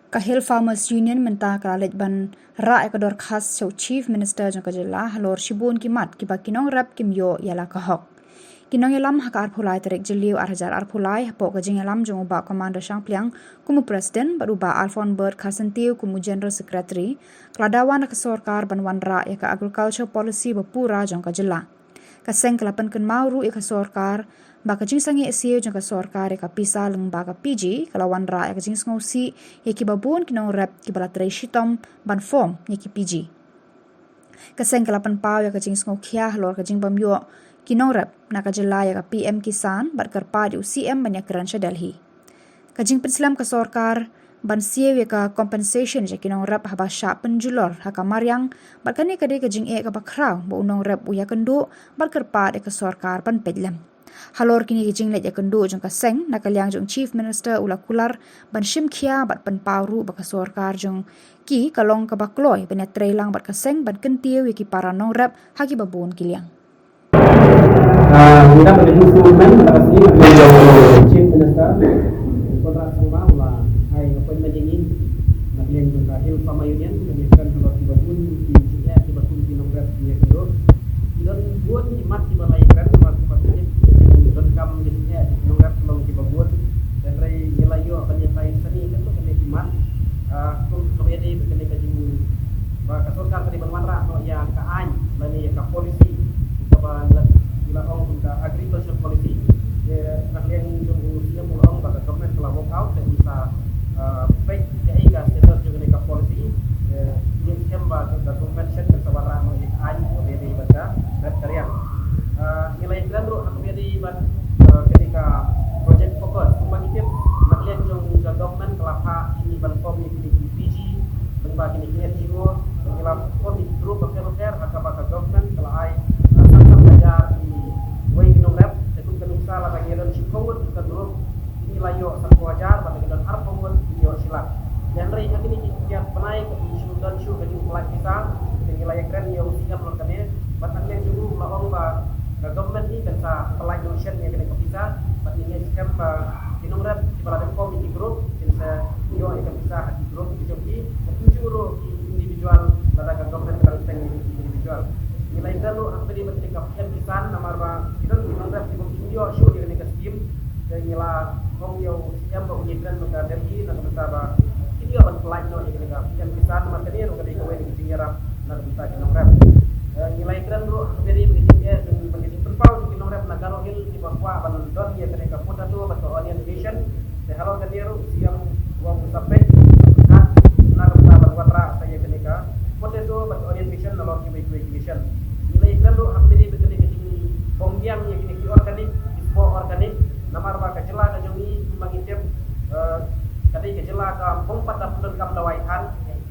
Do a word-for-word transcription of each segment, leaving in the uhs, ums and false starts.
Ka Hill Farmers Union mynta ka la leit ban rah ïa ka dorkhas sha u Chief Minister jong ka jylla halor shibun ki mat kiba ki nongrep kim ïoh ïa la ka hok. Ki nongïalam ha ka arphew lai tarik Jylliew ar hajar arphew lai, hapoh ka jingïalam jong u Bah Commander Shangpliang kum u President bad u Bah Alphonbert Kharsyntiew kum u General Secretary, ka la dawa na ka sorkar ban wanrah ïa ka Agriculture Policy ba pura jong ka jylla. Ka seng ka la pynkynmaw ruh ïa ka sorkar ba ka jingsangeh siew jong ka sorkar ïa ka pisa lyngba ka P G ka la wanrah ïa ka jingsngewsih ïa kiba bun ki nongrep kiba la trei shitom ban form ïa ki P G. Ka seng ka la pynpaw ïa ka jingsngewkhia halor ka jingbym ïoh ki nongrep na ka jylla ïa ka P M Kisan bad kyrpad ïa u C M ban ïakren sha Delhi. Ka jingpynslem ka sorkar ban siew ïa ka compensation ïa ki nongrep haba shah pynjulor ha ka mariang bad kane ka dei ka jingeh kaba khraw ba u nongrep u ïakynduh bad kyrpad ïa ka sorkar ban peit lem. Halor kine ki jingleit ïakynduh jong ka seng, na ka liang jong Chief Minister u la kular ban shim khia bad pynpaw ruh ba ka sorkar jong ki ka long kaba kloi ban ïatreilang bad ka seng ban kyntiew ïa ki para nongrep ha kiba bun ki liang. Ah, ngi dap da ka jingsngew kmen na ka sngi na ka liang jong u Chief Minister Conrad Sangma, u la ai appointment ïa ngi na ka liang jong ka Hill Farmer Union, ka liang jong ka kiba bun ki jingeh kiba kum ki nongrep ki ïakynduh. Ki don bun ki mat kiba la ïakren, mat kiba ki don kam ki jingeh ki nongrep long kiba bun. Hynrei ngi la ïoh ban ïatai sani katto katne ki mat. Ah, kum kaba ïadei bad kane ka jing ba ka sorkar ka dei ban wanrah noh ïa ka aiñ lane ïa ka policy kaba ngi la, ngi la ong kum ka agriculture policy. Te na ka liang jong u C M u la ong ba ka government ka la work out, te un sa, ah, peit kaei ka status jong kane ka policy. Te ngi skhem ba ka government shen kan sa wanrah noh ïa ka aiñ kaba ïadei bad ka ret ka riang. Ah, ngi la ïakren ruh ha kaba ïadei bad, ah, kane ka project FOCUS. Kumba ngi tip, na ka liang jong ka government ka la phah ïa ngi ban form ïa kine ki P G, lyngba kine ki N G O, ngi la form ïa ki group bapher bapher ha kaba ka government ka la ai, ah, san san hajar kiwei ki nongrep. Te kum ka nuksa lada ngi don shiphew ngut ka group, ngi la ïoh sanphew hajar, bad ngi don arphew ngut ngi ïoh shi lak. Hynrei ha kine ki kiad bnai ka shu don shuh ka jingpynlait pisa, te ngi la ïakren ïa u C M halor kane, bad na ka liang jong u la ong ba ka government hi kan sa pynlait noh shen ïa kane ka pisa, bad ngi ngeit skhem ba ki nongrep kiba la dep form ïa ki group kin sa ïoh ïa ka pisa ha ki group ki jong ki, bad kumjuh ruh ki individual lada ka government ka dang seng ïa ki individual. Ngi la ïakren ruh ha kaba ïadei bad kane ka P M Kisan namar ba ki don ki nongrep kiba kim ïoh shuh ïa kane ka skim. Te ngi la ong ïa u C M ba un ïakren bad ka Delhi na ka bynta ba kin ïoh ban pynlait noh ïa kane ka P M Kisan namar kane ruh ka dei kawei na ki jingïarap na ka bynta ki nongrep. Eh, ngi la ïakren ruh ha kaba ïadei bad ka jingeh, bad ka jingpynpaw jong ki nongrep na Garo Hills kiba kwah ban don ïa kane ka potato bad ka onion mission. Te halor kane ruh u C M u ong un sa peit na ka bynta ban wanrah sa ïa kane ka potato bad ka onion mission nalor kiwei kiwei ki mission. Ngi la ïakren ruh ha kaba ïadei bad kane ka jingbym biang ïa kine ki organic, ki sboh organic, namar ba ka jylla ka jong ngi kumba ngi tip, eh, ka dei ka jylla kaba bym pat da pyndonkam dawai than.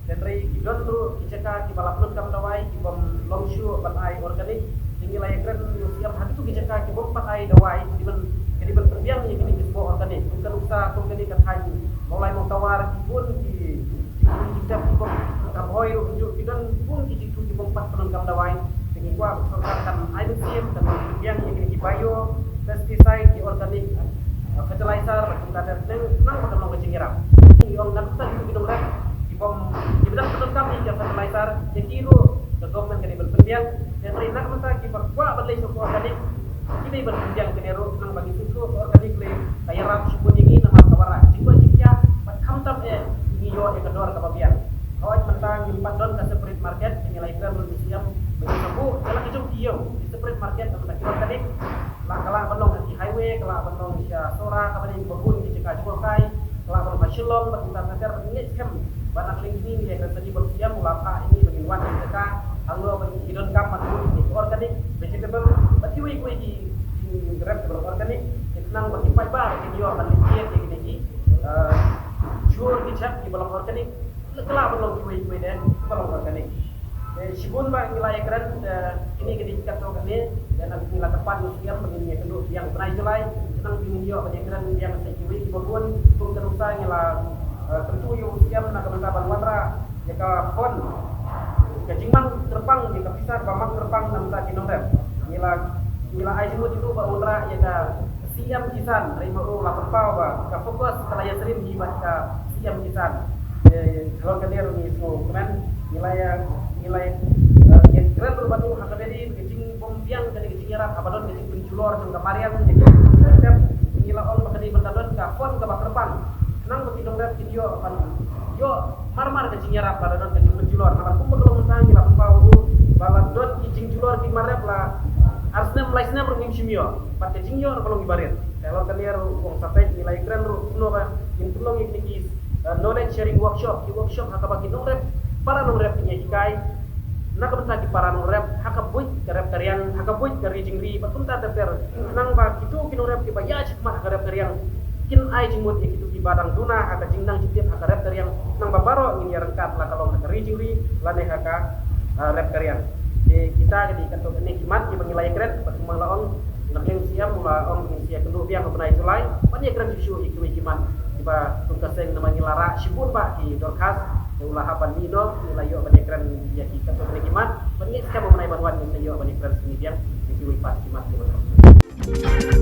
Hynrei ki don ruh ki jaka kiba la pyndonkam dawai, kibym long shuh ban ai organic. Te ngi la ïakren ïa u C M ha kito ki jaka kibym pat ai dawai, ki dei ban, ki dei ban pynbiang ïa kine ki sboh organic. Kum ka nuksa kum kane ka thaiñ Mawlai Mawtawar, ki bun ki jingkit jingtep kibym, ka Bhoi ruh kumjuh, ki don bun ki jingkit kibym pat pyndonkam dawai. Te ngi kwah ba ka sorkar kan ai mynsiem, kan pynbiang ïa kine ki bio, pesticide, ki organic, eh, fertilizer, bad kumta ter, nang, nang ba kan long ka jingïarap. Ngi ong na ka bynta kito ki nongrep kibym, kiba dang pyndonkam ïa ki fertilizer, ïa ki ruh ka government ka dei ban pynbiang. Hynrei na ka bynta kiba kwah ban leit sha ka organic, ki dei ban pynbiang kane ruh, khnang ba ngi sngewthuh ka organic lei ka ïarap shibun ïa ngi namar ka wanrah jingkoit jingkhiah bad khamtam eh ngi ïoh ïa ka dor kaba biang. Hooid mynta ngim pat don ka separate market, te ngi la ïakren ruh ïa u C M ba ngin sa buh ïa la ka jong ki ïew, ki separate market na ka bynta ki organic. La, ka lah ban long ha ki highway, ka lah ban long sha Sohra, kaba dei kaba bun ki jaka jngohkai, ka lah ban long ha Shillong bad kumta ter ter, bad ngi ngeit skhem ba na ka liang kine ngi ïakren sani bad u C M u la phah ïa ngi ba ngin wan ïa ki jaka hangne ba ki donkam ban buh ïa ki organic vegetable bad kiwei kiwei ki, ki rep kiba long organic, khnang ba ki paidbah kin ïoh ban lynti ïa kine ki, eh, jhur ki jhep kiba long organic. Ka lah ban long kiwei kiwei de kiba long organic. Te shibun ba ngi la ïakren, te kine ki dei katto katne, te ngi la kyrpad ïa u C M ba ngin ïakynduh biang bnai July, khnang ba ngin ïoh ban ïakren biang sa kiwei kiba bun. Kum ka nuksa ngi la, eh, kyntu ïa u C M na ka bynta ban wanrah ïa ka fund, ka jingmang kyrpang, ïa ka pisa kaba mang kyrpang na ka bynta ki nongrep. Ngi la, ngi la ai jingmut ïa u ba wanrah ïa ka C M Kisan, hynrei ma u la pynpaw ba ka FOCUS ka la ïasyriem hi bad ka C M Kisan. Halor kane ruh ngi sngewkmen, ngi la ïa, ngi la ïa, eh, ïakren ruh bad u ha kaba ïadei ka jingbym biang kane ka jingïarap haba don ka jingpynjulor jong ka mariang, ka jingpynjulor. Ngi la ong ba ka dei ban da don ka fund kaba kyrpang. Khnang ba ki nongrep kin ïoh ban ïoh marmar ka jingïarap lada don ka jingpynjulor. Namar kumba ka long mynta ngi la pynpaw ruh ba la don ki jingjulor ki mariang la ar snem lai snem ruh ngim shym ïoh. Bad ka jingïoh ruh ka long iba rit. Te halor kane ruh u ong sa peit ngi la ïakren ruh kumno ba ngin pynlong ïa kine ki, eh, knowledge sharing workshop, ki workshop ha kaba ki nongrep, para nongrep kin ïa hikai na ka bynta ki para nongrep ha ka buit ka rep ka riang, ha ka buit ka ri jingri bad kumta ter ter. Khnang ba kito ki nongrep kiba ïaid shakhmat ha ka rep ka riang kin ai jingmut ïa kito kiba dang duna ha ka jingnang jingtip ha ka rep ka riang. Khnang ba baroh ngin ïa ryngkat, la ka long ha ka ri jingri lane ha ka, eh, rep ka riang. Te kita ka dei katto katne ki mat kiba ngi la ïakren bad kumba la ong na ka liang u Syiem u la ong ngin sa ïakynduh biang ha u bnai July ban ïakren shuh shuh ïa kiwei ki mat kiba kum ka seng, namar ngi la rah shibun bah ki dorkhas. Te u la hap ban mih noh, ngi la ïoh ban ïakren ïa ki katto katne ki mat. Bad ngi skhem u bnai ban wan ngin sa ïoh ban ïakren sngewbha biang ïa kiwei pat ki mat kiba la ong.